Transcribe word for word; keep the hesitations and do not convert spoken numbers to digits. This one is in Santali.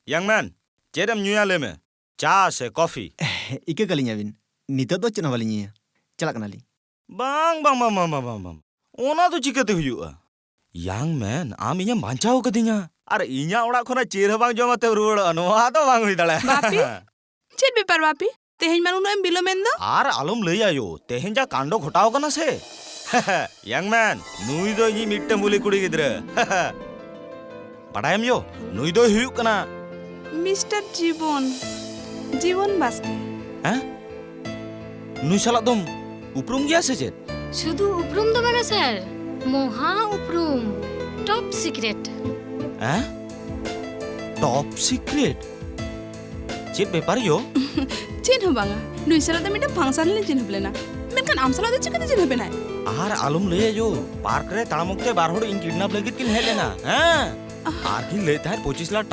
ᱤᱭᱟᱝ ᱢᱮᱱ, ᱪᱮᱫ ᱮᱢ ᱧᱩᱭᱟ ᱞᱟᱹᱭ ᱢᱮ? ᱪᱟ ᱥᱮ ᱠᱚᱯᱷᱤ? ᱤᱠᱟᱹ ᱠᱟᱹᱞᱤᱧᱟᱵᱤᱱ, ᱱᱤᱛᱚᱜ ᱫᱚ ᱪᱮᱫ ᱦᱚᱸ ᱵᱟᱹᱞᱤᱧ ᱧᱩᱭᱟ, ᱪᱟᱞᱟᱜ ᱠᱟᱱᱟᱞᱤᱧ᱾ ᱵᱟᱝ, ᱵᱟᱝ, ᱵᱟᱝ, ᱵᱟᱝ, ᱵᱟᱝ, ᱵᱟᱝ, ᱵᱟᱝ᱾ ᱚᱱᱟ ᱫᱚ ᱪᱤᱠᱟᱹᱛᱮ ᱦᱩᱭᱩᱜᱼᱟ? ᱤᱭᱟᱝ ᱢᱮᱱ, ᱟᱢ ᱤᱧᱮᱢ ᱵᱟᱧᱪᱟᱣ ᱠᱟᱫᱤᱧᱟ᱾ ᱟᱨ ᱤᱧᱟᱜ ᱚᱲᱟᱜ ᱠᱷᱚᱱᱟᱜ ᱪᱮᱫ ᱦᱚᱸ ᱵᱟᱝ ᱡᱚᱢ ᱟᱛᱮᱢ ᱨᱩᱣᱟᱹᱲᱚᱜᱼᱟ, ᱱᱚᱣᱟ ᱫᱚ ᱵᱟᱝ ᱦᱩᱭ ᱫᱟᱲᱮᱭᱟᱜᱼᱟ᱾ ᱵᱟᱯᱤ? ᱪᱮᱫ ᱵᱮᱯᱟᱨ ᱵᱟᱯᱤ? ᱛᱮᱦᱮᱧ ᱢᱟ ᱱᱩᱱᱟᱹᱜ ᱮᱢ ᱵᱤᱞᱚᱢ ᱮᱱ ᱫᱚ? ᱟᱨ ᱟᱞᱚᱢ ᱞᱟᱹᱭᱟ ᱭᱳ, ᱛᱮᱦᱮᱧ ᱡᱟ ᱠᱟᱱᱰᱚ ᱜᱷᱚᱴᱟᱣ ᱠᱟᱱᱟ ᱥᱮ᱾ ᱤᱭᱟᱝ ᱢᱮᱱ, ᱱᱩᱭ ᱫᱚ ᱤᱧᱤᱡ ᱢᱤᱫᱴᱟᱝ ᱵᱩᱞᱤ ᱠᱩᱲᱤ ᱜᱤᱫᱽᱨᱟᱹ᱾ ᱵᱟᱰᱟᱭᱟᱢ ᱭᱳ, ᱱᱩᱭ ᱫᱚᱭ ᱦᱩᱭᱩᱜ ᱠᱟᱱᱟ ᱢᱤᱥᱴᱟᱨ ᱡᱤᱵᱚᱱ, ᱡᱤᱵᱚᱱ ᱵᱟᱥᱠᱮ᱾ ᱦᱮᱸ? ᱱᱩᱭ ᱥᱟᱞᱟᱜ ᱫᱚᱢ ᱩᱯᱨᱩᱢ ᱜᱮᱭᱟ ᱥᱮ ᱪᱮᱫ? ᱥᱩᱫᱷᱩ ᱩᱯᱨᱩᱢ ᱫᱚ ᱵᱟᱝᱟ ᱥᱮᱨ, ᱢᱚᱦᱟ ᱩᱯᱨᱩᱢ, ᱴᱚᱯ ᱥᱤᱠᱨᱮᱴ᱾ ᱦᱮᱸ? ᱴᱚᱯ ᱥᱤᱠᱨᱮᱴ? ᱪᱮᱫ ᱵᱮᱯᱟᱨ ᱭᱳ? ᱪᱮᱫ ᱦᱚᱸ ᱵᱟᱝᱟ, ᱱᱩᱭ ᱥᱟᱞᱟᱜ ᱫᱚ ᱢᱤᱫᱴᱟᱝ ᱯᱷᱟᱝᱥᱟᱱ ᱨᱮᱞᱤᱧ ᱪᱤᱱᱦᱟᱹᱯ ᱞᱮᱱᱟ, ᱢᱮᱱᱠᱷᱟᱱ ᱟᱢ ᱥᱟᱞᱟᱜ ᱫᱚ ᱪᱤᱠᱟᱹᱛᱮ ᱪᱤᱱᱦᱟᱹᱯ ᱮᱱᱟᱭ? ᱟᱨ ᱟᱞᱚᱢ ᱞᱟᱹᱭᱟ ᱭᱳ, ᱯᱟᱨᱠ ᱨᱮ ᱛᱟᱲᱟᱢ ᱚᱠᱛᱮ ᱵᱟᱨ ᱦᱚᱲ ᱤᱧ ᱠᱤᱰᱱᱟᱯ ᱞᱟᱹᱜᱤᱫ ᱠᱤᱱ ᱦᱮᱡ ᱞᱮᱱᱟ᱾ ᱦᱮᱸ? ᱟᱨ ᱠᱤᱱ ᱞᱟᱹᱭᱮᱫ ᱛᱟᱦᱮᱸᱫ ᱯᱚᱸᱪᱤᱥ ᱞᱟᱠᱷ